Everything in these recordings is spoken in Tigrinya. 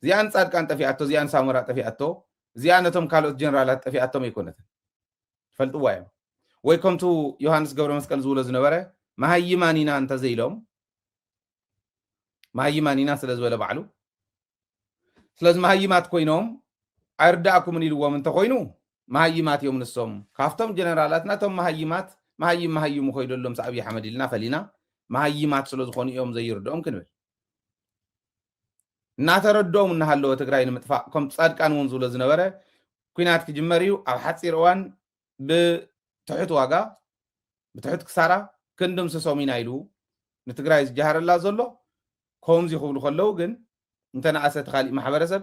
እዚኣ ንጻድቃን ጠፊኣቶ፣ እዚኣ ንሳሞራ ጠፊኣቶ፣ እዚኣ ነቶም ካልኦት ጀነራላት ጠፊኣቶም ኣይኮነትን። ይፈልጥዋ እዮም። ወይ ከምቱ ዮሃንስ ገብረ መስቀል ዝብሎ ዝነበረ መሃይማን ኢና እንተዘይሎም፣ መሃይማን ኢና ስለ ዝበለ ባዕሉ፣ ስለዚ መሃይማት ኮይኖም ኣይርዳእኩምን ኢልዎም እንተኮይኑ መሃይማት እዮም ንሶም። ካብቶም ጀነራላት ናቶም መሃይማት መሃይም መሃይሙ ኮይደሎም ኣብይ ኣሕመድ ኢልና ፈሊና መሃይማት ስለ ዝኾኑ እዮም ዘይርድኦም ክንብል። እናተረድኦም እናሃለወ ትግራይ ንምጥፋእ ከም ጻድቃን እውን ዝብሎ ዝነበረ ኩናት ክጅመር እዩ ኣብ ሓፂር እዋን ብትሑት ዋጋ ብትሑት ክሳራ ክንድምስሶም ኢና ኢሉ ንትግራይ ዝጀሃረላ ዘሎ። ከምዚ ክብሉ ከለዉ ግን እንተነኣሰ እቲ ካሊእ ማሕበረሰብ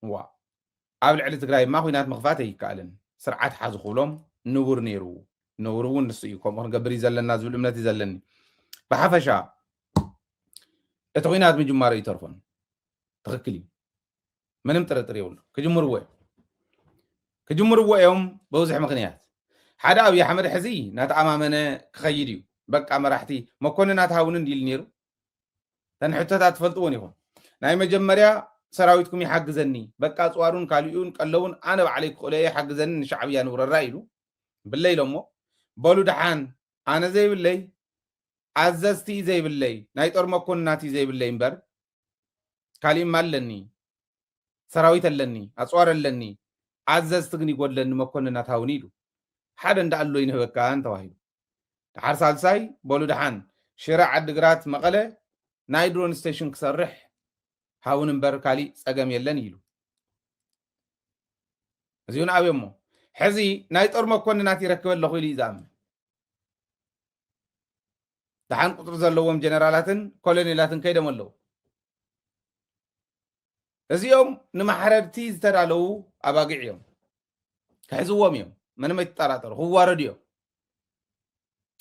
ዋ ኣብ ልዕሊ ትግራይ ድማ ኩናት ምኽፋት ኣይከኣልን። ስርዓት ሓዙ ክብሎም ንቡር ነይሩ። ነውሪ እውን ንሱ እዩ። ከምኡ ክንገብር እዩ ዘለና ዝብል እምነት እዩ ዘለኒ። ብሓፈሻ እቲ ኩናት ምጅማሩ ይተርፎን ትኽክል እዩ። ምንም ጥርጥር የብሉ። ክጅምርዎ እዮም ክጅምርዎ እዮም ብብዙሕ ምክንያት። ሓደ ኣብይ ኣሕመድ ሕዚ እናተኣማመነ ክኸይድ እዩ። በቃ መራሕቲ መኮንናት ሃውኒ እንዲሉ ነይሩ። ተን ሕቶታት ትፈልጥዎን ይኹን። ናይ መጀመርያ ሰራዊትኩም ይሓግዘኒ፣ በቃ ኣፅዋሩን ካሊኡን ቀለቡን ኣነ ባዕለይ ክኽእሎ እየ፣ ይሓግዘኒ፣ ንሻዕብያ ንውረራ ኢሉ ብለይ ኢሎሞ። በሉ ደሓን ኣነ ዘይብለይ ኣዘዝቲ እዩ ዘይብለይ፣ ናይ ጦር መኮንናት እዩ ዘይብለይ እምበር ካሊእማ ኣለኒ፣ ሰራዊት ኣለኒ፣ ኣፅዋር ኣለኒ፣ ኣዘዝቲ ግን ይጎድለኒ መኮንናት ሃውኒ ኢሉ። ሓደ እንዳኣሎ ይንህበካ እንተባሂሉ ድሓር ሳልሳይ በሉ ደሓን ሽረ ዓድግራት መቐለ ናይ ድሮን ስቴሽን ክሰርሕ ሃውን እምበር ካሊእ ፀገም የለን ኢሉ። እዚኡ ንኣብዮ እሞ ሕዚ ናይ ጦር መኮንናት ይረክበ ኣለኹ ኢሉ እዩ ዝኣምን። ደሓን ቁፅሪ ዘለዎም ጀነራላትን ኮሎኔላትን ከይዶም ኣለዉ። እዚኦም ንማሕረድቲ ዝተዳለዉ ኣባጊዕ እዮም። ክሕዝዎም እዮም። ምንም ኣይትጠራጠሩ። ክዋረዱ እዮም።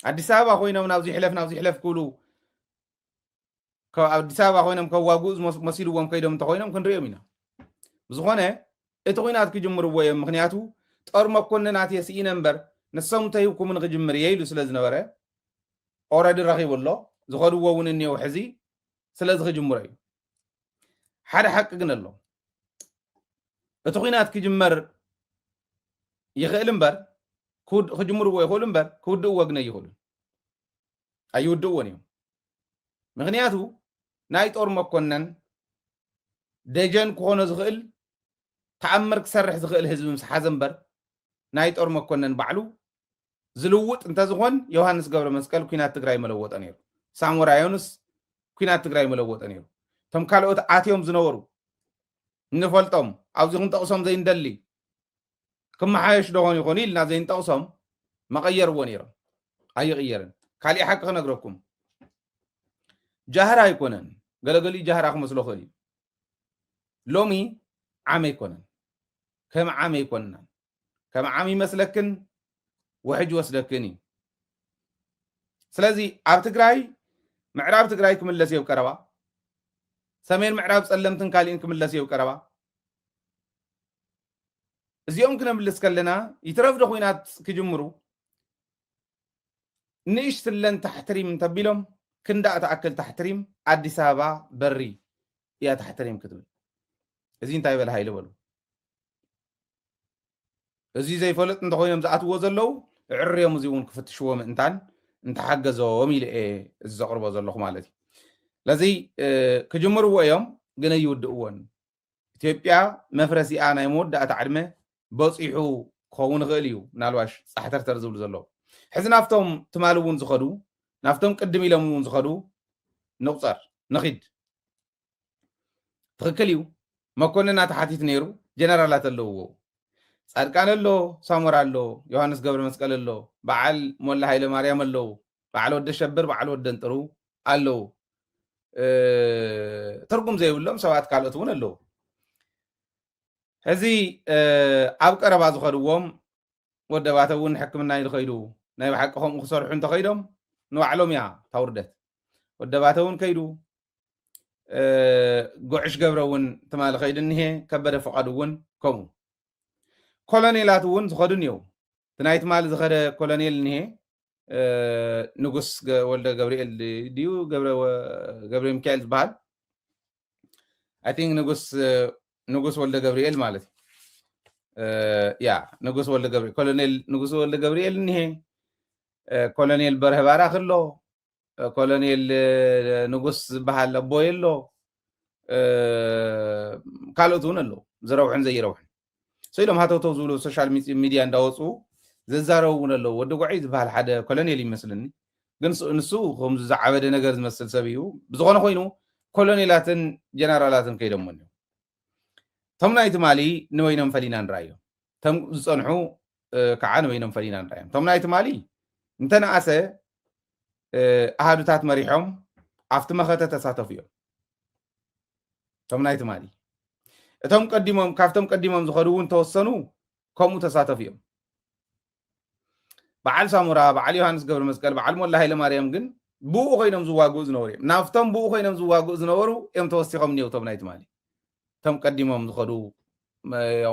ኣዲስ ኣበባ ኮይኖም ናብዚ ይሕለፍ ናብዚ ይሕለፍ ክብሉ ኣዲስ ኣበባ ኮይኖም ከዋግኡ መሲልዎም ከይዶም እንተኮይኖም ክንሪኦም ኢና። ብዝኾነ እቲ ኩናት ክጅምርዎ እዮም። ምክንያቱ ጦር መኮንናት እየ ስኢነ እምበር ንሶም እንተሂብኩምኒ ክጅምር እየ ኢሉ ስለ ዝነበረ ኦረዲ ረኺቡ ኣሎ። ዝኸድዎ እውን እኒው ሕዚ ስለዚ ክጅምሮ እዩ። ሓደ ሓቂ ግን ኣሎ። እቲ ኩናት ክጅመር ይኽእል እምበር ክጅምርዎ ይኽእሉ እምበር ክውድእዎ ግን ኣይኽእሉን። ኣይውድእዎን እዮም። ምክንያቱ ናይ ጦር መኮነን ደጀን ክኾኖ ዝኽእል ተኣምር ክሰርሕ ዝኽእል ህዝቢ ምስ ሓዘ እምበር ናይ ጦር መኮነን ባዕሉ ዝልውጥ እንተዝኾን ዮሃንስ ገብረ መስቀል ኩናት ትግራይ መለወጠ ነይሩ። ሳሞራ ዮኑስ ኩናት ትግራይ መለወጠ ነይሩ። እቶም ካልኦት ኣትዮም ዝነበሩ እንፈልጦም ኣብዚ ክንጠቕሶም ዘይንደሊ ክመሓየሽ ዶኾን ይኾኑ ኢልና ዘይንጠቕሶም መቐየርዎ ነይሮም። ኣይቕየርን። ካሊእ ሓቂ ክነግረኩም ጃህራ ኣይኮነን። ገለገሊኡ ጃህራ ክመስሎ ክእል እዩ። ሎሚ ዓም ኣይኮነን። ከም ዓም ኣይኮንናን። ከም ዓም ይመስለክን ውሕጅ ወስደክን እዩ። ስለዚ ኣብ ትግራይ ምዕራብ ትግራይ ክምለስ እዮብ ቀረባ ሰሜን ምዕራብ ፀለምትን ካሊእን ክምለስ እዮብ ቀረባ እዚኦም ክነምልስ ከለና ይትረፍ ዶ ኩናት ክጅምሩ ንእሽትለን ታሕትሪም እንተቢሎም ክንዳእ ትኣክል ታሕትሪም ኣዲስ ኣበባ በሪ እያ ታሕትሪም ክትብል እዚ እንታይ በል ሃይለ በሉ እዚ ዘይፈለጥ እንተኮይኖም ዝኣትዎ ዘለዉ ዕርዮም እዚ እውን ክፍትሽዎ ምእንታን እንተሓገዞም ኢለ እየ እዚ ዘቕርቦ ዘለኹ ማለት እዩ ለዚ ክጅምርዎ እዮም ግን ኣይውድእዎን ኢትዮጵያ መፍረሲኣ ናይ መወዳእታ ዕድመ በፂሑ ክኸውን ይኽእል እዩ ምናልባሽ ፃሕተርተር ዝብሉ ዘለዉ ሕዚ ናብቶም ትማሊ እውን ዝኸዱ ናብቶም ቅድም ኢሎም እውን ዝኸዱ ንቁፀር ንኺድ ትኽክል እዩ መኮንና ተሓቲት ነይሩ ጀነራላት ኣለውዎ ፃድቃን ኣሎ ሳሞራ ኣሎ ዮሃንስ ገብረ መስቀል ኣሎ በዓል ሞላ ሃይለ ማርያም ኣለዉ በዓል ወደ ሸብር በዓል ወደ እንጥሩ ኣለዉ ትርጉም ዘይብሎም ሰባት ካልኦት እውን ኣለዉ ሕዚ ኣብ ቀረባ ዝኸድዎም ወደባተ እውን ሕክምና ኢሉ ከይዱ ናይ ብሓቂ ከምኡ ክሰርሑ እንተኸይዶም ንባዕሎም እያ ታውርደት ወደባተ እውን ከይዱ ጉዕሽ ገብረ እውን ትማሊ ከይዱ እኒሄ ከበደ ፍቓዱ እውን ከምኡ ኮሎኔላት እውን ዝኸዱ እኒው እቲ ናይ ትማሊ ዝኸደ ኮሎኔል እኒሄ ንጉስ ወልደ ገብርኤል ድዩ ገብረ ሚካኤል ዝበሃል I think ንጉስ ንጉስ ወልደ ገብርኤል ማለት እዩ። ያ ንጉስ ወልደ ገብርኤል ኮሎኔል ንጉስ ወልደ ገብርኤል እኒሄ፣ ኮሎኔል በርሀ ባራኺ ኣሎ፣ ኮሎኔል ንጉስ ዝበሃል ኣቦይ ኣሎ፣ ካልኦት እውን ኣለዉ ዝረብሑን ዘይረብሑን። ኢሎም ሃተውተው ዝብሉ ሶሻል ሚድያ እንዳወፁ ዘዛረቡ እውን ኣለዉ። ወዲ ጉዐይ ዝበሃል ሓደ ኮሎኔል ይመስልኒ፣ ግን ንሱ ከምዚ ዝዓበደ ነገር ዝመስል ሰብ እዩ። ብዝኾነ ኮይኑ ኮሎኔላትን ጀነራላትን ከይዶሞ እኒኦም። እቶም ናይ ትማሊ ንበይኖም ፈሊና ንርኣዮም። እቶም ዝፀንሑ ከዓ ንበይኖም ፈሊና ንርኣዮም። እቶም ናይ ትማሊ እንተነኣሰ ኣሃዱታት መሪሖም ኣብቲ መኸተ ተሳተፉ እዮም። እቶም ናይ ትማሊ እቶም ቀዲሞም ካብቶም ቀዲሞም ዝኸዱ እውን ተወሰኑ ከምኡ ተሳተፉ እዮም። በዓል ሳሙራ፣ በዓል ዮሃንስ ገብረ መስቀል፣ በዓል ሞላ ሃይለ ማርያም ግን ብኡ ኮይኖም ዝዋግኡ ዝነበሩ እዮም። ናብቶም ብኡ ኮይኖም ዝዋግኡ ዝነበሩ እዮም ተወሲኾም እኒው እቶም ናይ ትማሊ። እቶም ቀዲሞም ዝኸዱ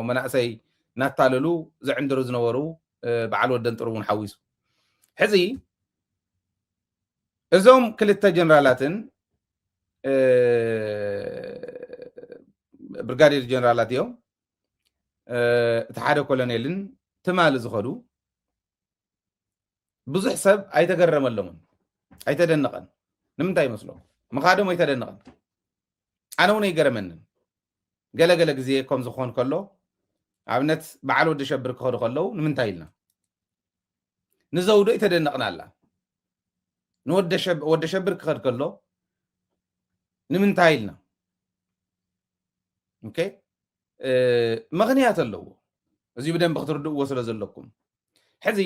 መናእሰይ እናታለሉ ዘዕንድሩ ዝነበሩ በዓል ወደን ጥሩ እውን ሓዊሱ። ሕዚ እዞም ክልተ ጀነራላትን ብርጋዴር ጀነራላት እዮም። እቲ ሓደ ኮሎኔልን ትማሊ ዝኸዱ ብዙሕ ሰብ ኣይተገረመሎምን፣ ኣይተደነቐን። ንምንታይ ይመስሎም? ምኻዶም ኣይተደነቐን። ኣነ እውን ኣይገረመንን። ገለገለ ግዜ ከም ዝኾን ከሎ ኣብነት በዓል ወዲ ሸብር ክኸዱ ከለዉ ንምንታይ ኢልና ንዘውዶ ኣይተደነቕናላ። ንወደ ሸብር ክኸድ ከሎ ንምንታይ ኢልና ምክንያት ኣለዎ። እዚ ብደንብ ክትርድእዎ ስለ ዘለኩም ሕዚ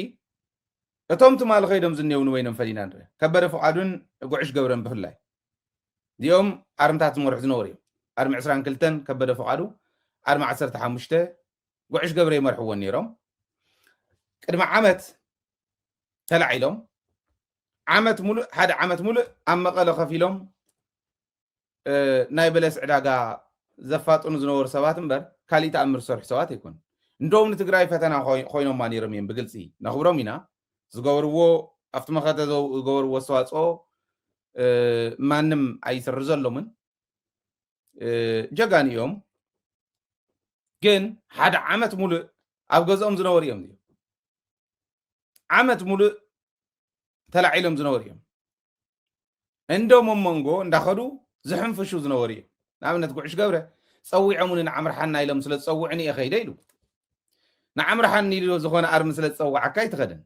እቶም ትማሊ ከይዶም ዝኔው ንበይኖም ፈሊና ንርኢ። ከበደ ፍቓዱን ጉዕሽ ገብረን ብፍላይ እዚኦም ኣርምታት ዝመርሑ ዝነበሩ እዮም። ኣርሚ ዕስራን ክልተን ከበደ ፍቓዱ፣ ኣርሚ ዓሰርተ ሓሙሽተ ጉዕሽ ገብረ ይመርሕዎን ነይሮም። ቅድሚ ዓመት ተላዒሎም ዓመት ሙሉእ ሓደ ዓመት ሙሉእ ኣብ መቐለ ከፊሎም ናይ በለስ ዕዳጋ ዘፋጥኑ ዝነበሩ ሰባት እምበር ካሊእ ተኣምር ዝሰርሑ ሰባት ኣይኮኑን። እንደውም ንትግራይ ፈተና ኮይኖማ ነይሮም እዮም። ብግልፂ ነኽብሮም ኢና። ዝገበርዎ ኣብቲ መኸተ ዝገበርዎ ኣስተዋፅኦ ማንም ኣይስርዘሎምን። ጀጋኑ እዮም። ግን ሓደ ዓመት ሙሉእ ኣብ ገዝኦም ዝነበሩ እዮም። ዓመት ሙሉእ ተላዒሎም ዝነበሩ እዮም። እንዶ መሞንጎ እንዳኸዱ ዝሕንፍሹ ዝነበሩ እዮም። ንኣብነት ጉዕሽ ገብረ ፀዊዖምኒ ንዓምርሓና ኢሎም ስለ ዝፀውዕኒ እየ ከይደ ኢሉ። ንዓምርሓኒ ኢሉ ዝኾነ ኣርሚ ስለ ዝፀዋዓካ ኣይትኸድን።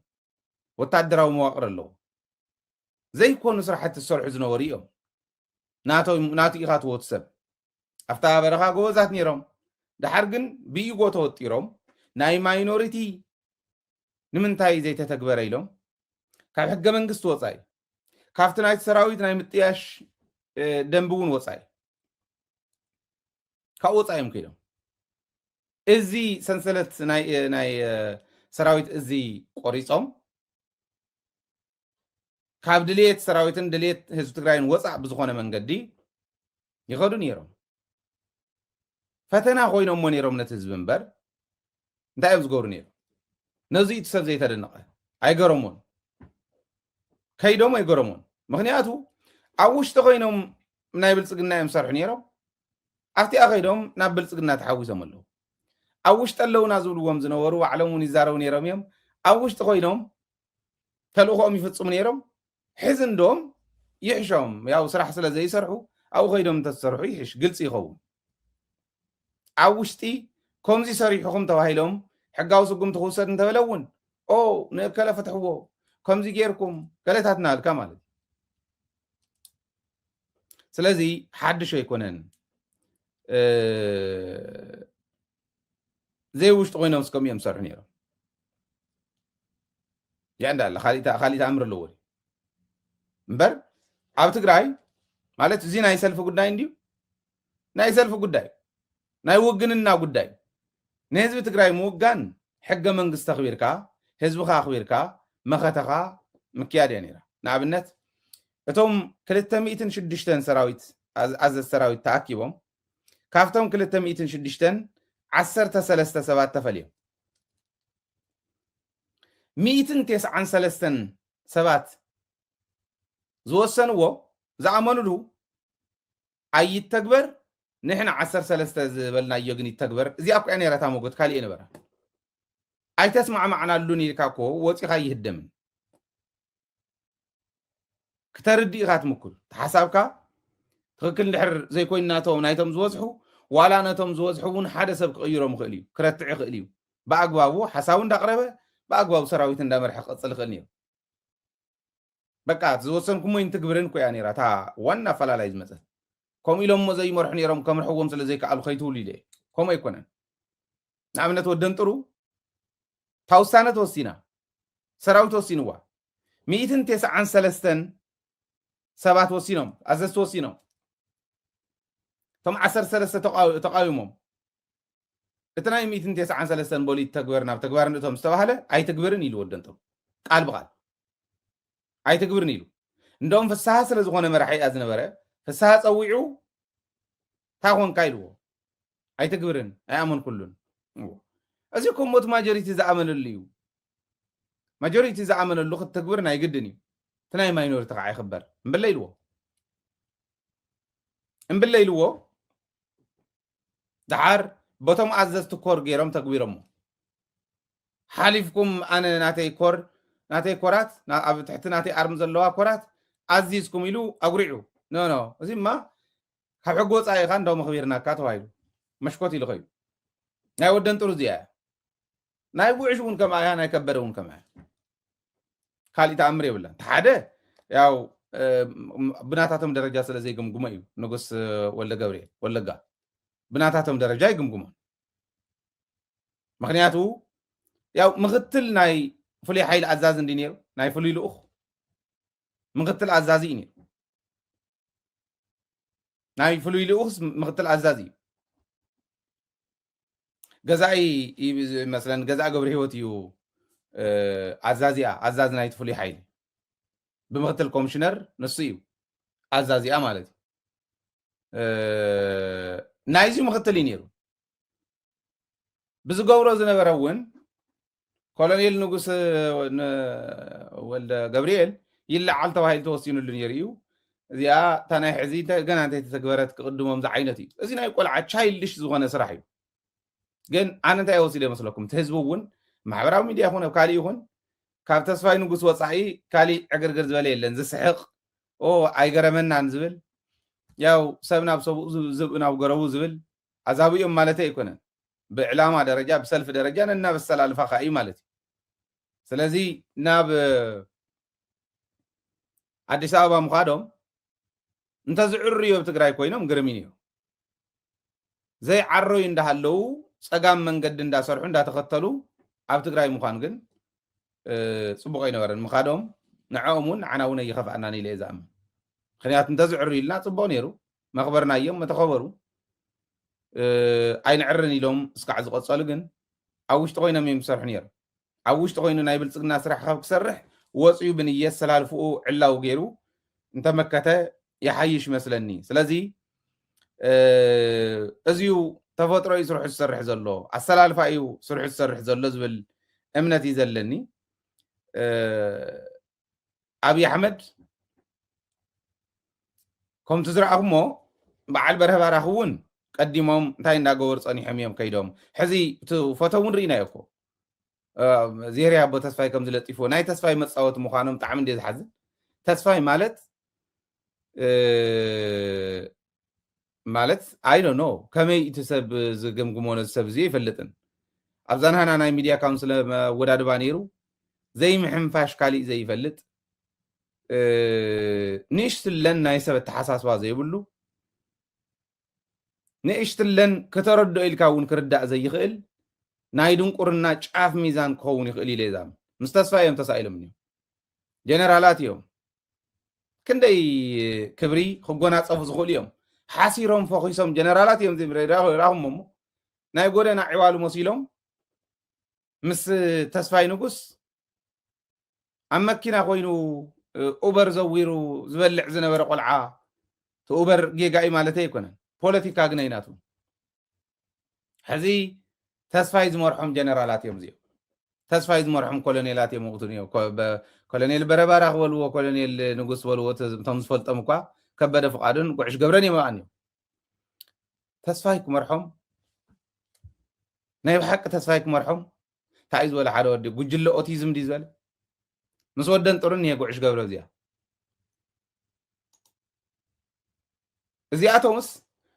ወታደራዊ መዋቕር ኣለዎ። ዘይኮኑ ስራሕቲ ዝሰርሑ ዝነበሩ እዮም። ናቱ ኢኻ ትወት ሰብ ኣብታ በረኻ ጎበዛት ነይሮም። ድሓር ግን ብኢጎ ተወጢሮም ናይ ማይኖሪቲ ንምንታይ ዘይተተግበረ ኢሎም ካብ ሕገ መንግስቲ ወፃኢ ካብቲ ናይቲ ሰራዊት ናይ ምጥያሽ ደንቢ እውን ወፃኢ ካብኡ ወፃኢ እዮም ከይዶም። እዚ ሰንሰለት ናይ ሰራዊት እዚ ቆሪፆም ካብ ድልየት ሰራዊትን ድልየት ህዝቢ ትግራይን ወፃእ ብዝኾነ መንገዲ ይኸዱ ነይሮም። ፈተና ኮይኖሞ ነይሮም ነቲ ህዝቢ እምበር እንታይ እዮም ዝገብሩ ነይሮም? ነዚ እቲ ሰብ ዘይተደነቐ ኣይገረሞን ከይዶም ኣይገረሞን። ምክንያቱ ኣብ ውሽጢ ኮይኖም ናይ ብልፅግና እዮም ዝሰርሑ ነይሮም። ኣብቲኣ ከይዶም ናብ ብልፅግና ተሓዊሶም ኣለዉ። ኣብ ውሽጢ ኣለውና ዝብልዎም ዝነበሩ ባዕሎም እውን ይዛረቡ ነይሮም እዮም። ኣብ ውሽጢ ኮይኖም ተልእኾኦም ይፍፅሙ ነይሮም። ሕዚ እንደም ይሕሾም ያው ስራሕ ስለ ዘይሰርሑ ኣብኡ ከይዶም እንተዝሰርሑ ይሕሽ ግልፂ ይኸውን። ኣብ ውሽጢ ከምዚ ሰሪሕኹም ተባሂሎም ሕጋዊ ስጉምቲ ክውሰድ እንተበለ እውን ኦ ንእከለ ፍትሕዎ ከምዚ ጌርኩም ገለታት እናበልካ ማለት እዩ። ስለዚ ሓድሽ ኣይኮነን። ዘይውሽጢ ኮይኖም እስከም እዮም ዝሰርሑ ነይሮም። ያ እንዳለ ካሊእ ተኣምር ኣለዎ እምበር ኣብ ትግራይ ማለት እዚ ናይ ሰልፊ ጉዳይ እንድዩ ናይ ሰልፊ ጉዳይ ናይ ውግንና ጉዳይ ንህዝቢ ትግራይ ምውጋን ሕገ መንግስቲ ኣኽቢርካ ህዝብኻ ኣኽቢርካ መኸተኻ ምክያድ እያ ነይራ። ንኣብነት እቶም ክልተ ሚእትን ሽዱሽተን ሰራዊት ኣዘዝ ሰራዊት ተኣኪቦም ካብቶም ክልተ ሚእትን ሽዱሽተን ዓሰርተ ሰለስተ ሰባት ተፈልዮም ሚእትን ተስዓን ሰለስተን ሰባት ዝወሰንዎ ዝኣመኑሉ ኣይተግበር ንሕና ዓሰርተ ሰለስተ ዝበልናዮ ግን ይተግበር። እዚኣ እኮ እያ ነይራ እታ ሞጎት፣ ካልእ እየ ነበራ። ኣይተስማዕማዕናሉን ኢልካ እኮ ወፂኻ ይህደምን። ክተርድእ ኢኻ ትምኩር። እቲ ሓሳብካ ትኽክል እንድሕር ዘይኮይኑ ናቶም፣ ናይቶም ዝበዝሑ፣ ዋላ ነቶም ዝበዝሑ እውን ሓደ ሰብ ክቕይሮም ይኽእል እዩ፣ ክረትዕ ይኽእል እዩ። ብኣግባቡ ሓሳቡ እንዳቕረበ፣ ብኣግባቡ ሰራዊት እንዳመርሐ ክቕፅል ይኽእል ነይሩ። በቃ፣ እቲ ዝወሰንኩሞ ይንትግብርን እኮ እያ ነይራ፣ እታ ዋና ኣፈላላይ ዝመፀት። ከምኡ ኢሎም እሞ ዘይመርሑ ነይሮም፣ ከምርሕዎም ስለ ዘይከኣሉ ከይትብሉ ኢለ እየ። ከምኡ ኣይኮነን። ንኣብነት፣ ወደንጥሩ እታ ውሳነ ተወሲና፣ ሰራዊት ወሲንዋ። ሚእትን ተስዓን ሰለስተን ሰባት ወሲኖም፣ ኣዘዝቲ ወሲኖም። እቶም ዓሰርተ ሰለስተ ተቃው-፣ ተቃዊሞም። እቲ ናይ ሚእትን ተስዓን ሰለስተን በሉ ይተግበር፣ ናብ ተግባር ንእቶም ዝተባህለ ኣይትግብርን ኢሉ ወደንጥሩ። ቃል ብቃል ኣይትግብርን ኢሉ። እንደውም ፍስሃ ስለ ዝኾነ መራሒኣ ዝነበረ፣ ፍስሃ ጸዊዑ፣ "እንታይ ኾንካ?" ኢልዎ። "ኣይትግብርን፣ ኣይኣመንኩሉን።" እዎ። እዚ እኮ እሞ እቲ ማጆሪቲ ዝኣመነሉ እዩ። ማጆሪቲ ዝኣመነሉ ክትተግብር ናይ ግድን እዩ። እቲ ናይ ማይኖሪቲ ከዓ ይኽበር። እምብለ ኢልዎ። እምብለ ኢልዎ። ደሓር በቶም ኣዘዝቲ ኮር ገይሮም ተግቢሮሞ። ሓሊፍኩም ኣነ ናተይ ኮር፣ ናተይ ኮራት፣ ና-፣ ኣብ ትሕቲ ናተይ ኣርሚ ዘለዋ ኮራት ኣዚዝኩም ኢሉ ኣጉሪዑ። ኖ፣ ኖ፣ እዚማ ካብ ሕጊ ወጻኢ ኢኻ፣ እንዳውም ኣኽቢርናካ ተባሂሉ። መሽኮት ኢሉ ኸይዱ። ናይ ወደንጥሩ እዚኣ እያ። ናይ ጉዕሽ እውን ከምኣ እያ፣ ናይ ከበደ እውን ከምኣ እያ። ካሊእ ተኣምር የብላን። እቲ ሓደ ያው፣ እ፣ ም-፣ ብናታቶም ደረጃ ስለ ዘይግምግሞ እዩ። ንጉስ፣ እ፣ ወልደ ገብርኤል ወለጋ ብናታቶም ደረጃ ይግምግሞም። ምኽንያቱ ያው ምኽትል ናይ ፍሉይ ሓይሊ ኣዛዚ እንዲ ነይሩ፣ ናይ ፍሉይ ልኡኽ ምኽትል ኣዛዚ እዩ ነይሩ። ናይ ፍሉይ ልኡኽስ ምኽትል ኣዛዚ እዩ። ገዛኢ ይመስለን፣ ገዛኢ ገብረ ህይወት እዩ፣ እ፣ ኣዛዚኣ፣ ኣዛዚ ናይቲ ፍሉይ ሓይሊ። ብምኽትል ኮሚሽነር ንሱ እዩ ኣዛዚኣ ማለት እዩ። እ፣ ናይዚ ምኽትል እዩ ነይሩ። ብዝገብሮ ዝነበረ እውን ኮሎኔል ንጉስ ን-፣ ወልደ ገብርኤል ይለዓል ተባሂሉ ተወሲኑሉ ነይሩ እዩ። እዚኣ እታ ናይ ሕዚ እንተ-፣ ገና እንተይተተግበረት ክቕድሞም ዝዓይነት እዩ። እዚ ናይ ቆልዓ ቻይልድሽ ዝኾነ ስራሕ እዩ። ግን ኣነ እንታይ ወሲደ ይመስለኩም? እቲ ህዝቢ እውን ማሕበራዊ ሚድያ ይኹን ኣብ ካሊእ ይኹን ካብ ተስፋይ ንጉስ ወፃኢ ካሊእ ዕግርግር ዝበለ የለን። ዝስሕቕ፣ "ኦ፣ ኣይገረመናን" ዝብል፣ ያው ሰብ ናብ ሰብኡ፣ ዝ-፣ ዝብኢ ናብ ገረቡ ዝብል ኣዛብኦም ማለተይ ኣይኮነን። ብዕላማ ደረጃ፣ ብሰልፊ ደረጃ ነናብ ኣሰላልፋኻ እዩ ማለት እዩ። ስለዚ ናብ ኣዲስ ኣበባ ምዃዶም እንተዝዕርዩ ኣብ ትግራይ ኮይኖም ግርም እዩ ነይሩ። ዘይዓረዩ እንዳሃለዉ ጸጋም መንገዲ እንዳሰርሑ እንዳተኸተሉ ኣብ ትግራይ ምዃን ግን፣ እ፣ ጽቡቕ ኣይነበረን። ምኻዶም ንዕኦም እውን ንዓና እውን ኣይኸፍኣናን ኢለ እየ ዝኣምን። ምኽንያቱ እንተዝዕርዩልና ጽቡቕ ነይሩ። መኽበርና እዮም፣ መተኸበሩ። እ፣ ኣይንዕርን ኢሎም እስካዕ ዝቐጸሉ ግን ኣብ ውሽጢ ኮይኖም እዮም ዝሰርሑ ነይሮም። ኣብ ውሽጢ ኮይኑ ናይ ብልጽግና ስራሕ ካብ ክሰርሕ ወፅዩ ብንየት ሰላልፍኡ ዕላው ገይሩ እንተመከተ ይሓይሽ መስለኒ። ስለዚ፣ እ፣ እዚዩ ተፈጥሮ እዩ ስርሑ ዝሰርሕ ዘሎ፣ ኣሰላልፋ እዩ ስርሑ ዝሰርሕ ዘሎ ዝብል እምነት እዩ ዘለኒ። እ፣ ኣብይ ኣሕመድ ከምቲ ዝረኣኹሞ በዓል በርሀ ባራኺ እውን ቀዲሞም እንታይ እንዳገበሩ ጸኒሖም እዮም ከይዶም። ሕዚ እቲ ፎቶ እውን ርኢናዮ እኮ። እ፣ ዜርያ ኣቦ ተስፋይ ከም ዝለጢፍዎ፣ ናይ ተስፋይ መጻወቲ ምዃኖም ብጣዕሚ እንደ ዝሓዝን። ተስፋይ ማለት፣ እ፣ ማለት፣ I don't know፣ ከመይ እቲ ሰብ ዝግምግሞ ነዚ ሰብ እዚ ኣይፈልጥን። ኣብዛ ናህና ናይ ሚድያ ካውንስል መወዳድባ ነይሩ፣ ዘይምሕንፋሽ ካሊእ ዘይፈልጥ፣ እ፣ ንእሽትለን ናይ ሰብ ኣተሓሳስባ ዘይብሉ፣ ንእሽትለን ከተረድኦ ኢልካ እውን ክርዳእ ዘይኽእል፣ ናይ ድንቁርና ጫፍ ሚዛን ክኸውን ይኽእል ኢለ እዛም። ምስ ተስፋ እዮም ተሳኢሎም እዮም። ጀነራላት እዮም። ክንደይ ክብሪ ክጎናጸፉ ዝኽእሉ እዮም። ሓሲሮም ፈኺሶም ጀነራላት እዮም ዝም-፣ ራ-፣ ራኹሞ እሞ። ናይ ጎደና ዕዋሉ መሲሎም ምስ ተስፋይ ንጉስ ኣብ መኪና ኮይኑ፣ እ፣ ኡበር ዘዊሩ ዝበልዕ ዝነበረ ቆልዓ፣ እቲ ኡበር ጌጋ እዩ ማለተይ ኣይኮነን። ፖለቲካ ግን ኣይናቱ። ሕዚ ተስፋይ ዝመርሖም ጀነራላት እዮም እዚኦም። ተስፋይ ዝመርሖም ኮሎኔላት እዮም፣ ወቅቱ እዮም። ኮ-፣ በ-፣ ኮሎኔል በረባራ ክበልዎ፣ ኮሎኔል ንጉስ በልዎ፣ እተ-፣ እቶም ዝፈልጦም እኳ ከበደ ፍቃዱን ጉዕሽ ገብረን እዮም ኣብኣን እዮም። ተስፋይ ክመርሖም፣ ናይ ብሓቂ ተስፋይ ክመርሖም። እንታይ እዩ ዝበለ ሓደ ወዲ? ጉጅለ ኦቲዝም ድዩ ዝበለ? ምስ ወደን ጥሩን እየ ጉዕሽ ገብረ እዚኣ። እዚኣቶምስ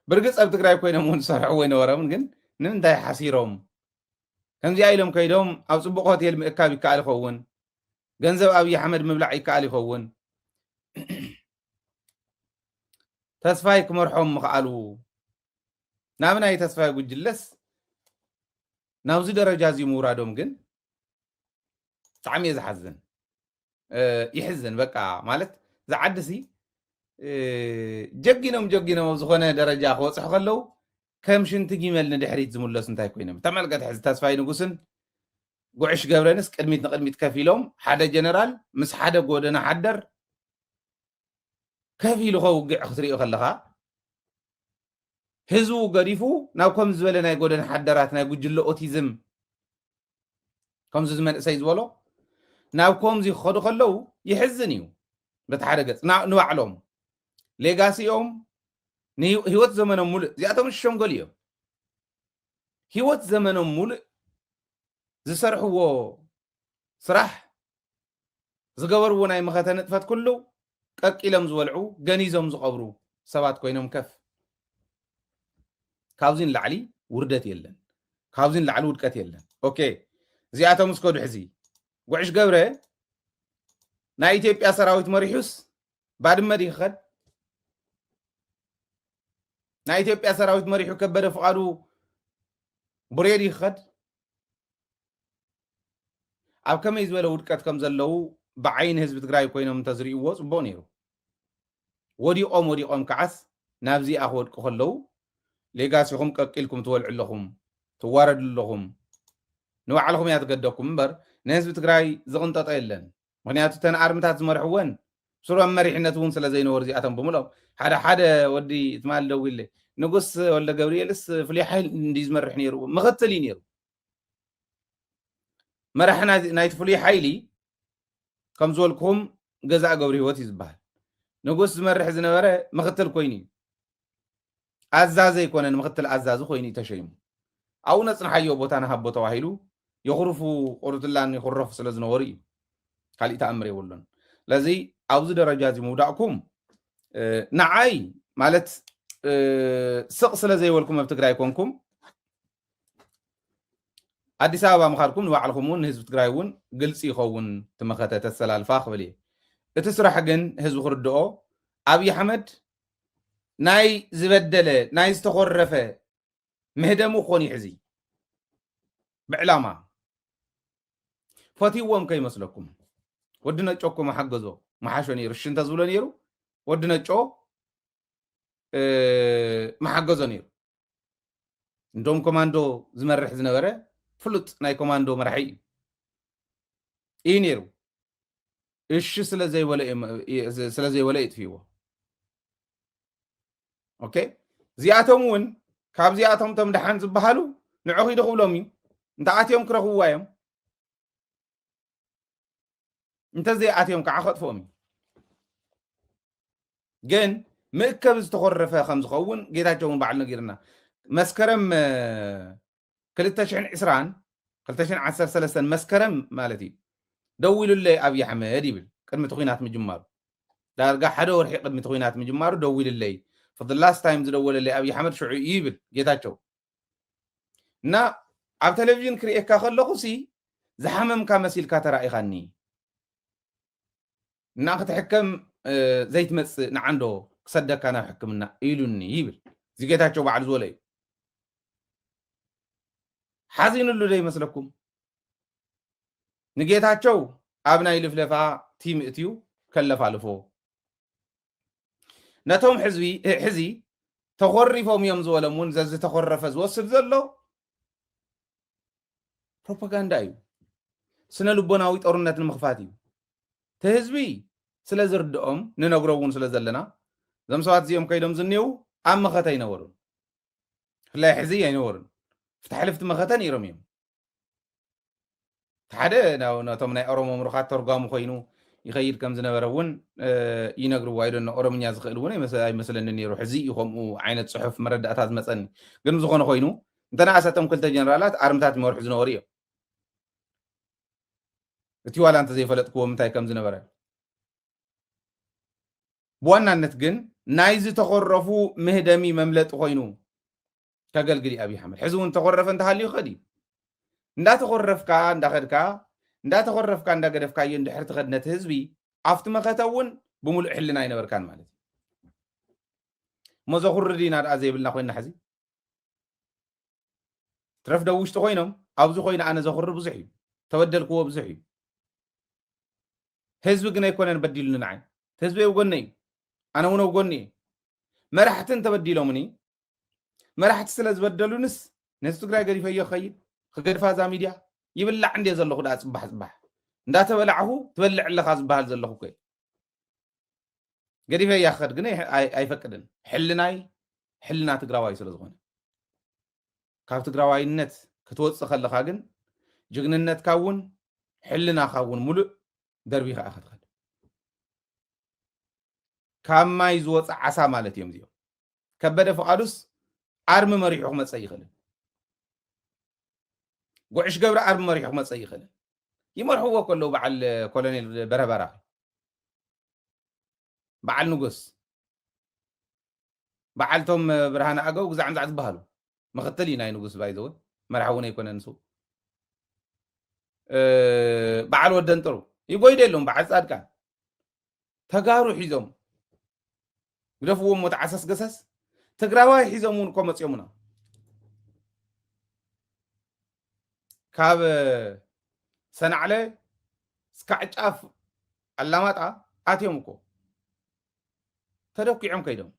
ብርግጽ ኣብ ትግራይ ኮይኖም እውን ዝሰርሕዎ ኣይነበሮምን፣ ግን ንምንታይ ሓሲሮም? ከምዚኣ ኢሎም ከይዶም ኣብ ጽቡቕ ሆቴል ምእካብ ይከኣል ይኸውን፣ ገንዘብ ኣብይ ኣሕመድ ምብላዕ ይከኣል ይኸውን። ተስፋይ ክመርሖም ምኽኣሉ፣ ናብ ናይ ተስፋይ ጉጅለስ ናብዚ ደረጃ እዚ ምውራዶም ግን ብጣዕሚ እየ ዝሓዝን። እ፣ ይሕዝን። በቃ ማለት፣ ዝዓዲ ሲ፣ እ፣ ጀጊኖም ጀጊኖም ኣብ ዝኾነ ደረጃ ክበጽሑ ከለዉ ከም ሽንቲ ጊመል ንድሕሪት ዝምለሱ እንታይ ኮይኖም? ተመልከት፣ ሕዚ ተስፋይ ንጉስን ጉዕሽ ገብረንስ ቅድሚት ንቅድሚት ከፊሎም፣ ሓደ ጀነራል ምስ ሓደ ጎደና ሓደር ከፊሉ ከውግዕ ክትሪኦ ከለኻ፣ ህዝቡ ገዲፉ ናብ ከም ዝበለ ናይ ጎደና ሓደራት፣ ናይ ጉጅለ ኦቲዝም፣ ከምዚ እዚ መንእሰይ ዝበሎ፣ ናብ ከምዚ ክኸዱ ከለዉ ይሕዝን እዩ። በቲ ሓደ ገጽ ና-፣ ንባዕሎም ሌጋሲኦም ንህይወት ዘመኖም ሙሉእ፣ እዚኣቶም ሸንጎል እዮም። ህይወት ዘመኖም ሙሉእ ዝሰርሕዎ ስራሕ፣ ዝገበርዎ ናይ መኸተ ንጥፈት ኩሉ ቀቂሎም ዝበልዑ፣ ገኒዞም ዝቐብሩ ሰባት ኮይኖም ከፍ። ካብዚ ንላዕሊ ውርደት የለን። ካብዚ ንላዕሊ ውድቀት የለን። ኦኬ፣ እዚኣቶም እስከዱ። ሕዚ ጉዕሽ ገብረ ናይ ኢትዮጵያ ሰራዊት መሪሑስ ባድመ ድዩ ክኸድ? ናይ ኢትዮጵያ ሰራዊት መሪሑ ከበደ ፍቓዱ ቡሬ ድዩ ክኸድ? ኣብ ከመይ ዝበለ ውድቀት ከም ዘለዉ ብዓይኒ ህዝቢ ትግራይ ኮይኖም እንተዝርእይዎ ጽቡቕ ነይሩ። ወዲቖም ወዲቖም ከዓስ ናብዚኣ ክወድቁ ከለዉ፣ ሌጋሲኹም ቀቂልኩም ትበልዑ ኣለኹም፣ ትዋረዱ ኣለኹም። ንባዕልኹም እያ ትገደኩም እምበር ንህዝቢ ትግራይ ዝቕንጠጦ የለን። ምኽንያቱ እተን ኣርምታት ዝመርሕወን ስሩዕ መሪሕነት እውን ስለ ዘይነበሩ እዚኣቶም ብምልኦም፣ ሓደ ሓደ ወዲ ትማል ደዊለ፣ ንጉስ ወልደ ገብርኤልስ ፍሉይ ሓይሊ እንዲ ዝመርሕ ነይሩ፣ ምኽትል እዩ ነይሩ። መራሒ ናይ-፣ ናይቲ ፍሉይ ሓይሊ ከም ዝበልኩኹም ገዛእ ገብረ ህይወት እዩ ዝበሃል። ንጉስ ዝመርሕ ዝነበረ ምኽትል ኮይኑ እዩ። ኣዛዚ ኣይኮነን፣ ምኽትል ኣዛዚ ኮይኑ እዩ ተሸይሙ። ኣብኡ ነጽንሓዮ፣ ቦታ ንሃቦ ተባሂሉ የኹርፉ፣ ቁርትላን ይኹረፉ ስለ ዝነበሩ እዩ። ካሊእ ተኣምር የብሉን። ስለዚ ኣብዚ ደረጃ እዚ ምውዳቕኩም፣ እ፣ ንዓይ ማለት፣ እ፣ ስቕ ስለ ዘይበልኩም ኣብ ትግራይ ኮንኩም፣ ኣዲስ ኣበባ ምኻድኩም ንባዕልኹም እውን ንህዝቢ ትግራይ እውን ግልፂ ይኸውን፣ እቲ መኸተ ተሰላልፋ ክብል እየ። እቲ ስራሕ ግን ህዝቢ ክርድኦ፣ ኣብይ ኣሕመድ ናይ ዝበደለ፣ ናይ ዝተኾረፈ ምህደሙ ክኾን እዩ። ሕዚ ብዕላማ ፈትይዎም ከይመስለኩም። ወዲ ነጮ እኮ መሓገዞ፣ መሓሾ ነይሩ፣ እሺ እንተዝብሎ ነይሩ፣ ወዲ ነጮ፣ እ፣ መሓገዞ ነይሩ። እንደውም ኮማንዶ ዝመርሕ ዝነበረ ፍሉጥ ናይ ኮማንዶ መራሒ እዩ፣ እዩ ነይሩ። እሺ ስለ ዘይበለ እዮም፣ ስለ ዘይበለ የጥፍይዎ። ኦኬ፣ እዚኣቶም እውን ካብዚኣቶም እቶም ደሓን ዝበሃሉ ንዑ ኺዱ ክብሎም እዩ። እንተኣትዮም ክረኽብዋ እዮም። እንተዘይኣትዮም ከዓ ከጥፍኦም እዩ። ግን ምእከብ ዝተኾረፈ ከም ዝኸውን ጌታቸው እውን ባዕሉ ነጊርና። መስከረም፣ እ፣ ክልተ ሽሕን ዕስራን፣ ክልተ ሽሕን ዓሰርተ ሰለስተን መስከረም ማለት እዩ፣ ደዊሉለይ ኣብይ ኣሕመድ ይብል። ቅድሚ እቲ ኲናት ምጅማሩ፣ ዳርጋ ሓደ ወርሒ ቅድሚ እቲ ኲናት ምጅማሩ ደዊሉለይ። For the last time ዝደወለለይ ኣብይ ኣሕመድ ሽዑ እዩ ይብል ጌታቸው። እና ኣብ ቴሌቪዥን ክርእየካ ከለኹ ሲ ዝሓመምካ መሲልካ ተራኢኻኒ። እና ክትሕከም፣ እ፣ ዘይትመጽእ ንዓንዶ ክሰደካ ናብ ሕክምና ኢሉኒ ይብል። እዚ ጌታቸው ባዕሉ ዝበሎ እዩ። ሓዚኑሉ ዶ ይመስለኩም? ንጌታቸው ኣብ ናይ ልፍለፋ ቲም እትዩ ከለፋልፎ። ነቶም ሕዝቢ፣ እ፣ ሕዚ ተኾሪፎም እዮም ዝበሎም እውን ዘዝተኾረፈ ዝወስድ ዘሎ ፕሮፓጋንዳ እዩ። ስነ ልቦናዊ ጦርነት ንምኽፋት እዩ። እቲ ህዝቢ ስለ ዝርድኦም ንነግሮ እውን ስለ ዘለና፣ እዞም ሰባት እዚኦም ከይዶም ዝኔው ኣብ መኸተ ኣይነበሩን። ብፍላይ ሕዚ ኣይነበሩን። ፍትሕ ልፍቲ መኸተ ነይሮም እዮም። ሓደ ናብ፣ ነቶም ናይ ኦሮሞ ምሩኻት ተርጓሚ ኮይኑ፣ ይኸይድ ከም ዝነበረ እውን ይነግርዎ። ኣይደኖ ኦሮምኛ ዝኽእል እውን ኣይመስለኒ ነይሩ። ሕዚ እዩ ከምኡ ዓይነት ፅሑፍ መረዳእታ ዝመፀኒ። ግን ዝኾነ ኮይኑ እንተነኣሰቶም ክልተ ጀነራላት ኣርምታት ይመርሑ ዝነበሩ እዮም። እቲ ዋላ እንተዘይፈለጥክዎ ምንታይ ከም ዝነበረ። ብዋናነት ግን ናይ ዝተኾረፉ ምህደሚ መምለጢ ኮይኑ ከገልግል እዩ ኣብይ ኣሕመድ። ሕዚ እውን ተኾረፈ እንተሃልዩ ይኸድ እዩ። እንዳተኾረፍካ እንዳኸድካ እንዳተኾረፍካ እንዳገደፍካዮ እንድሕር ትኸድ ነቲ ህዝቢ ኣብቲ መኸተ እውን ብምሉእ ሕልና ኣይነበርካን ማለት እዩ። እሞ ዘኹርድ ኢና ደኣ ዘይብልና ኮይና ሕዚ ትረፍ ደው ውሽጢ ኮይኖም ኣብዚ ኮይኑ ኣነ ዘኹሪ ብዙሕ እዩ፣ ተበደልክዎ ብዙሕ እዩ። ህዝቢ ግን ኣይኮነን በዲሉኒ ንዓይ። ህዝቢ ኣብ ጎነ እዩ፣ ኣነ እውን ኣብ ጎነ እዩ። መራሕትን ተበዲሎምኒ መራሕቲ ስለ ዝበደሉንስ ነዚ ትግራይ ገዲፈዮ ክኸይድ ክገድፋ እዛ ሚድያ ይብላዕ እንድየ ዘለኹ ደኣ ፅባሕ ፅባሕ እንዳተበላዕኹ ትበልዕ ኣለኻ ዝበሃል ዘለኹ እኮ እዩ። ገዲፈያ ክኸድ ግን ኣይፈቅድን። ሕልናይ ሕልና ትግራዋይ ስለ ዝኾነ ካብ ትግራዋይነት ክትወፅእ ከለኻ ግን ጅግንነትካ እውን ሕልናኻ እውን ሙሉእ ደርቢኻ ኢኻ ትኸድ። ካብ ማይ ዝወፀ ዓሳ ማለት እዮም እዚኦም። ከበደ ፍቓዱስ ኣርሚ መሪሑ ክመፀ ይኽእልን ጉዕሽ ገብረ ኣርሚ መሪሑ ክመፀ ይኽእልን ይመርሕዎ ከለዉ በዓል ኮሎኔል በረበራ በዓል ንጉስ በዓልቶም ብርሃነ ኣገው ግዛዕ ምዛዕ ዝበሃሉ ምክትል እዩ ናይ ንጉስ ባይዘወ መርሓ እውን ኣይኮነን ንሱ በዓል ወደንጥሩ ይጎይደ የለውም በዓል ፃድቃን ተጋሩ ሒዞም ግደፍዎም ሞት ዓሰስ ገሰስ ትግራዋይ ሒዞም እውን እኮ መፅዮምና ካብ ሰናዕለ እስካዕ ጫፍ ኣላማጣ ኣትዮም እኮ ተደኪዖም ከይዶም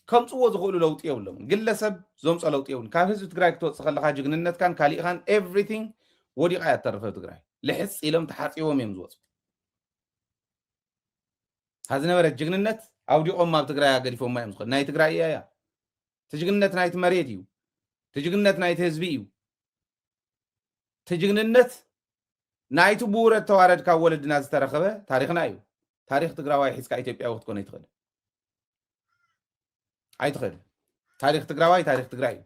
ከምፅዎ ዝኽእሉ ለውጢ የብሎም። ግለሰብ ዘምፆ ለውጢ የብሉን። ካብ ህዝቢ ትግራይ ክትወፅእ ከለካ ጅግንነትካን ካሊእኻን everything ወዲቓ እያ ትተርፍ ትግራይ። ልሕፅ ኢሎም ተሓፂቦም እዮም ዝወፁ። እታ ዝነበረት ጅግንነት ኣውዲቖማ ኣብ ትግራይ ገዲፎማ እዮም ዝኸዱ። ናይ ትግራይ እያ እያ። እቲ ጅግንነት ናይቲ መሬት እዩ። እቲ ጅግንነት ናይቲ ህዝቢ እዩ። እቲ ጅግንነት ናይቲ ብውረድ ተዋረድ ካብ ወለድና ዝተረኸበ ታሪኽና እዩ። ታሪኽ ትግራዋይ ሒዝካ ኢትዮጵያዊ ክትኮን ኣይትኽእል ኣይትኽእል። ታሪኽ ትግራዋይ ታሪኽ ትግራይ እዩ።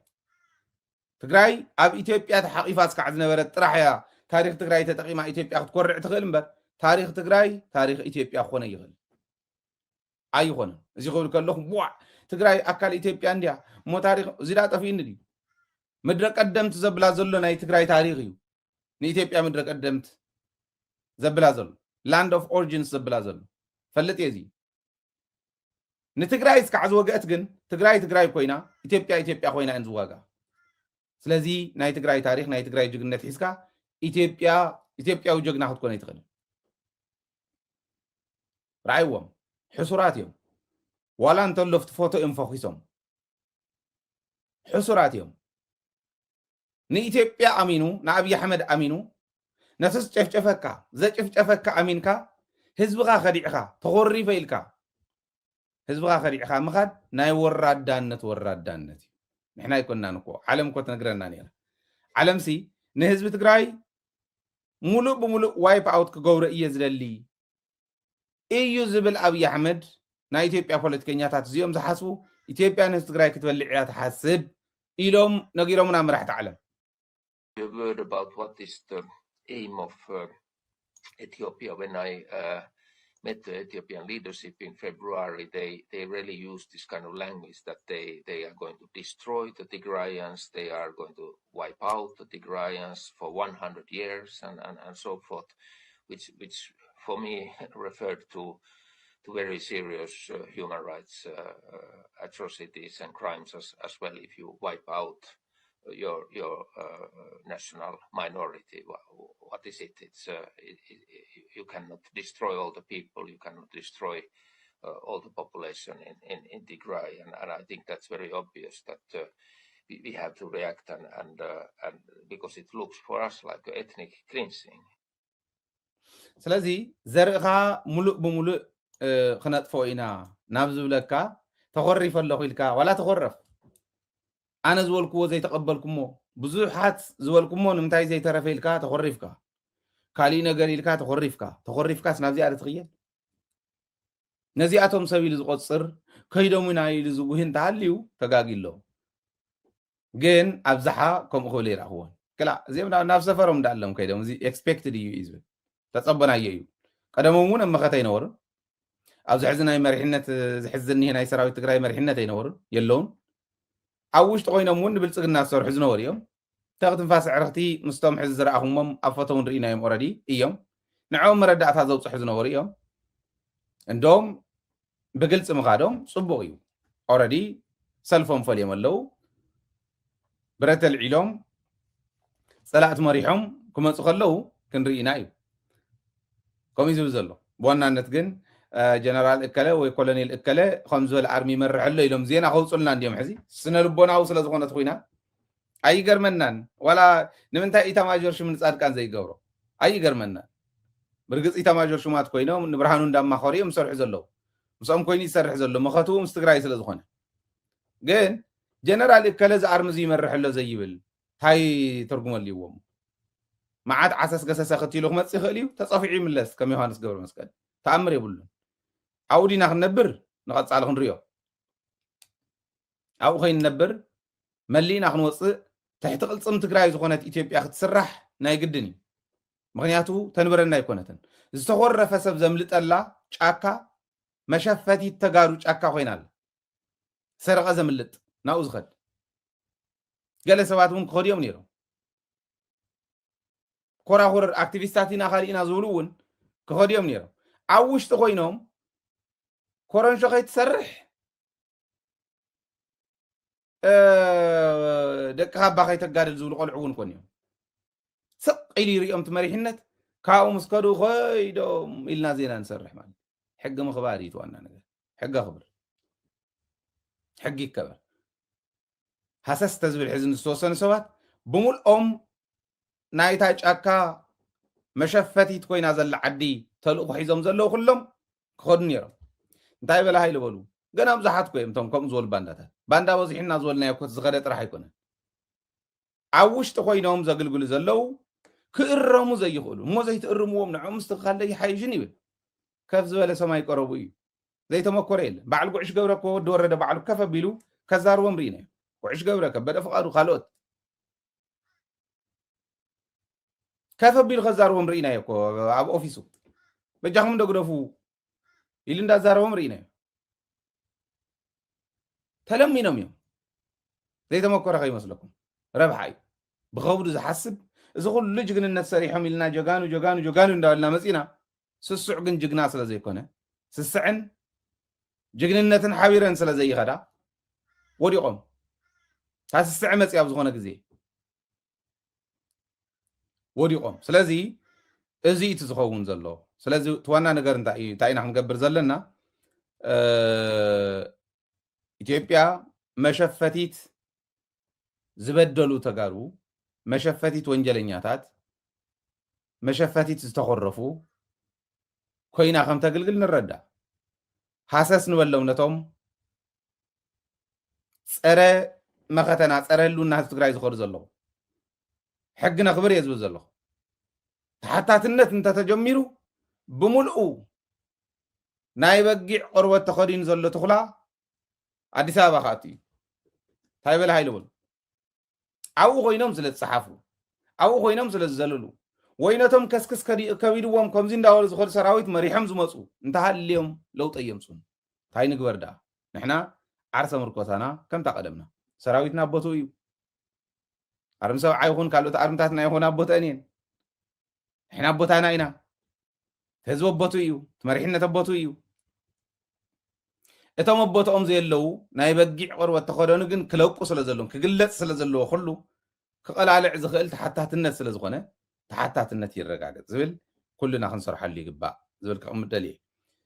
ትግራይ ኣብ ኢትዮጵያ ተሓቒፋ እስካዕ ዝነበረት ጥራሕ እያ ታሪኽ ትግራይ ተጠቒማ ኢትዮጵያ ክትኮርዕ ትኽእል እምበር ታሪኽ ትግራይ ታሪኽ ኢትዮጵያ ክኾነ ይኽእል ኣይኾነን። እዚ ክብል ከለኹ ዋዕ ትግራይ ኣካል ኢትዮጵያ እንድያ እሞ ታሪኽ እዚ ዳ ጠፊእኒ ድዩ? ምድረ ቀደምት ዘብላ ዘሎ ናይ ትግራይ ታሪኽ እዩ። ንኢትዮጵያ ምድረ ቀደምት ዘብላ ዘሎ land of origins ዘብላ ዘሎ ፈልጥ እየ እዚ ንትግራይ እስካዕ ዝወገአት ግን ትግራይ ትግራይ ኮይና ኢትዮጵያ ኢትዮጵያ ኮይና እየን ዝዋጋ። ስለዚ ናይ ትግራይ ታሪኽ ናይ ትግራይ ጅግነት ሒዝካ ኢትዮጵያ ኢትዮጵያዊ ጀግና ክትኮነ ኣይትኽእልን። ረኣይዎም ሕሱራት እዮም። ዋላ እንተሎ ኣብቲ ፎቶ እዮም ፈኺሶም። ሕሱራት እዮም። ንኢትዮጵያ ኣሚኑ ንኣብይ ኣሕመድ ኣሚኑ ነቲ ዝጨፍጨፈካ ዘጨፍጨፈካ ኣሚንካ ህዝብኻ ከዲዕኻ ተኾሪፈ ኢልካ ህዝብኻ ከዲዕኻ ምኻድ ናይ ወራዳነት ወራዳነት እዩ። ንሕና ኣይኮናን እኮ ዓለም እኮ ትነግረና ነይራ። ዓለምሲ ንህዝቢ ትግራይ ሙሉእ ብሙሉእ wipe out ክገብሮ እየ ዝደሊ እዩ ዝብል ኣብይ ኣሕመድ ናይ ኢትዮጵያ ፖለቲከኛታት እዚኦም ዝሓስቡ ኢትዮጵያ ንህዝቢ ትግራይ ክትበልዕ እያ ትሓስብ ኢሎም ነጊሮምና መራሕቲ ዓለም። A word about what is the aim of uh, Ethiopia. When I uh, met the Ethiopian leadership in February, they, they really used this kind of language that they, they are going to destroy the Tigrayans, they are going to wipe out the Tigrayans for one hundred years and, and, and so forth, which, which for me referred to, to very serious uh, human rights uh, uh, atrocities and crimes as, as well if you wipe out your your uh, national minority. What, what is it? It's uh, it, it, you cannot destroy all the people. You cannot destroy uh, all the population in in, in Tigray, and, and I think that's very obvious that uh, we, we have to react and and uh, and because it looks for us like ethnic cleansing. ስለዚ ዘርእኻ ሙሉእ ብሙሉእ ክነጥፎ ኢና ናብ ዝብለካ ተኾሪፈ ኣለኹ ኢልካ ዋላ ተኾረፍ ኣነ ዝበልክዎ ዘይተቐበልኩሞ ብዙሓት ዝበልኩሞ ንምንታይ ዘይተረፈ ኢልካ ተኾሪፍካ ካሊእ ነገር ኢልካ ተኾሪፍካ ተኾሪፍካስ ናብዚኣ ዶ ትኽየድ? ነዚኣቶም ሰብ ኢሉ ዝቆፅር ከይዶም ኢና ኢሉ ዝጉሂ እንተሃልዩ ተጋጊ ኣሎ። ግን ኣብዝሓ ከምኡ ክብል ይረእኽዎን ክላ እዚኦም ናብ ሰፈሮም እንዳኣሎም ከይዶም እዚ ኤክስፔክትድ እዩ እዩ ዝብል ተፀበናዮ እዩ። ቀደሞም እውን ኣብ መኸተ ኣይነበሩን። ኣብዚ ሕዚ ናይ መሪሕነት ዝሕዝ ዝኒሄ ናይ ሰራዊት ትግራይ መሪሕነት ኣይነበሩን የለውን። ኣብ ውሽጢ ኮይኖም እውን ንብልፅግና ዝሰርሑ ዝነበሩ እዮም። ተኽትንፋስ ዕርኽቲ ምስቶም ሕዚ ዝረኣኹሞም ኣብ ፎቶ እውን ርኢናዮም ኦረዲ እዮም። ንዕኦም መረዳእታ ዘውፅሑ ዝነበሩ እዮም። እንደውም ብግልፂ ምኻዶም ፅቡቕ እዩ። ኦረዲ ሰልፎም ፈልዮም ኣለዉ። ብረት ኣልዒሎም ፀላእቲ መሪሖም ክመፁ ከለዉ ክንርኢ ኢና እዩ። ከምኡ እዩ ዝብል ዘሎ። ብዋናነት ግን ጀነራል እከለ ወይ ኮሎኔል እከለ ከም ዝበለ ኣርሚ ይመርሕ ኣሎ ኢሎም ዜና ከውፅልና እንዲዮም። ሕዚ ስነ ልቦናዊ ስለ ዝኾነት ኮይና ኣይገርመናን። ዋላ ንምንታይ ኢታማዦር ሹም ንፃድቃን ዘይገብሮ ኣይገርመናን። ብርግፅ ኢታማዦር ሹማት ኮይኖም ንብርሃኑ እንዳማኸሩ እዮም ዝሰርሑ ዘለዉ። ምስኦም ኮይኑ ይሰርሕ ዘሎ መኸትኡ ምስ ትግራይ ስለ ዝኾነ። ግን ጀነራል እከለ ዝኣርሚ እዚ ይመርሕ ኣሎ ዘይብል ታይ ትርጉም ኣልዎም? መዓት ዓሰስ ገሰሰ ክትሉ ክመፅእ ይኽእል እዩ። ተፀፊዑ ይምለስ ከም ዮሃንስ ገብረ መስቀል ተኣምር የብሉን። ኣብኡ ዲና ክንነብር ንቐፃሊ ክንሪኦ ኣብኡ ከይንነብር መሊእና ክንወፅእ ትሕቲ ቅልፅም ትግራይ ዝኾነት ኢትዮጵያ ክትስራሕ ናይ ግድን እዩ። ምክንያቱ ተንበረና ኣይኮነትን። ዝተኾረፈ ሰብ ዘምልጠላ ጫካ መሸፈቲት ተጋሩ ጫካ ኮይና ኣላ። ሰረቐ ዘምልጥ ናብኡ ዝኸድ ገለ ሰባት እውን ክኸዱ እዮም ነይሮም። ኮራኹር ኣክቲቪስታት ኢና ካልእ ኢና ዝብሉ እውን ክኸዱ እዮም ነይሮም። ኣብ ውሽጢ ኮይኖም ኮረንሾ ከይትሰርሕ ደቅኻ ኣባ ከይተጋድል ዝብሉ ቆልዑ እውን ኮን እዮም። ስቕ ኢሉ ይሪኦም እቲ መሪሕነት ካብኡ ምስ ከዱ ከይዶም ኢልና ዜና ንሰርሕ ማለት ሕጊ ምኽባር እዩ ዋና ነገር። ሕጊ ኣኽብር፣ ሕጊ ይከበር። ሃሰስ ተዝብል ሕዚ ዝተወሰኑ ሰባት ብምልኦም ናይታ ጫካ መሸፈቲት ኮይና ዘላ ዓዲ ተልእኮ ሒዞም ዘለዉ ኩሎም ክኸዱ ነይሮም። እንታይ በለ ሃይለ በሉ ገና ብዙሓት ኮ እዮም እቶም ከምኡ ዝበሉ ባንዳታት። ባንዳ በዚሑና ዝበልናዮ ኮት ዝኸደ ጥራሕ ኣይኮነን። ኣብ ውሽጢ ኮይኖም ዘግልግሉ ዘለዉ ክእረሙ ዘይኽእሉ እሞ ዘይትእርምዎም ንዕኦም ምስትኽኻል ደይሓይሽን ይብል። ከፍ ዝበለ ሰማይ ቀረቡ እዩ። ዘይተመኮረ የለን። በዓል ጉዕሽ ገብረ እኮ ወዲ ወረደ ባዕሉ ከፍ ኣቢሉ ከዛርቦም ርኢናዮ። ጉዕሽ ገብረ፣ ከበደ ፍቓዱ፣ ካልኦት ከፍ ኣቢሉ ከዛርቦም ርኢናዮ እኮ ኣብ ኦፊሱ። በጃኹም እንዶ ግደፉ ኢሉ እንዳዛረቦም ርኢናዮ። ተለሚኖም እዮም። ዘይተመኮረ ከይመስለኩም ረብሓ እዩ። ብኸብዱ ዝሓስብ እዚ ኩሉ ጅግንነት ሰሪሖም ኢልና ጀጋኑ ጀጋኑ ጀጋኑ እንዳበልና መፂና ስስዕ ግን ጅግና ስለ ዘይኮነ ስስዕን ጅግንነትን ሓቢረን ስለ ዘይኸዳ ወዲቖም። ካብ ስስዕ መፂ ኣብ ዝኾነ ግዜ ወዲቖም። ስለዚ እዚ እቲ ዝኸውን ዘሎ። ስለዚ እቲ ዋና ነገር እንታይ እዩ? እንታይ ኢና ክንገብር ዘለና? እ፣ ኢትዮጵያ መሸፈቲት ዝበደሉ ተጋሩ፣ መሸፈቲት ወንጀለኛታት፣ መሸፈቲት ዝተኾረፉ ኮይና ከም ተግልግል ንረዳ። ሃሰስ ንበሎም ነቶም ጸረ መኸተና፣ ጸረ ህልውና ህዝቢ ትግራይ ዝኸዱ ዘለዉ። ሕጊ ነኽብር እየ ዝብል ዘለኹ። ተሓታትነት እንተተጀሚሩ ብምልኡ ናይ በጊዕ ቆርበት ተኸዲኑ ዘሎ ትኹላ ኣዲስ ኣበባ ክኣቱ እዩ። እንታይ በለ ሃይለ በሉ። ኣብኡ ኮይኖም ስለ ዝጸሓፉ፣ ኣብኡ ኮይኖም ስለ ዝዘለሉ፣ ወይ ነቶም ከስክስ ከዲ-፣ ከቢድዎም ከምዚ እንዳበሉ ዝኸዱ ሰራዊት መሪሖም ዝመጹ እንተሃልዮም ለውጢ ኣየምጹን። እንታይ ንግበር ደኣ? ንሕና ዓርሰ ምርኮሳና ከምታ ቀደምና። ሰራዊትና ኣብ ቦትኡ እዩ። ኣርሚ ሰብዓ ይኹን ካልኦት ኣርምታትና ይኹን ኣብ ቦትአን እየን። ንሕና ኣብ ቦታና ኢና። እቲ ህዝቢ ኣብ ቦትኡ እዩ። እቲ መሪሕነት ኣብ ቦትኡ እዩ። እቶም ኣብ ቦትኦም ዘየለዉ ናይ በጊዕ ቆርበት ተኸደኑ ግን ክለቁ ስለ ዘለዎም፣ ክግለጽ ስለ ዘለዎ ኩሉ ክቐላልዕ ዝኽእል ተሓታትነት ስለ ዝኾነ ተሓታትነት ይረጋገጽ ዝብል ኩልና ክንሰርሐሉ ይግባእ ዝብል ከቕምጥ ደልየ።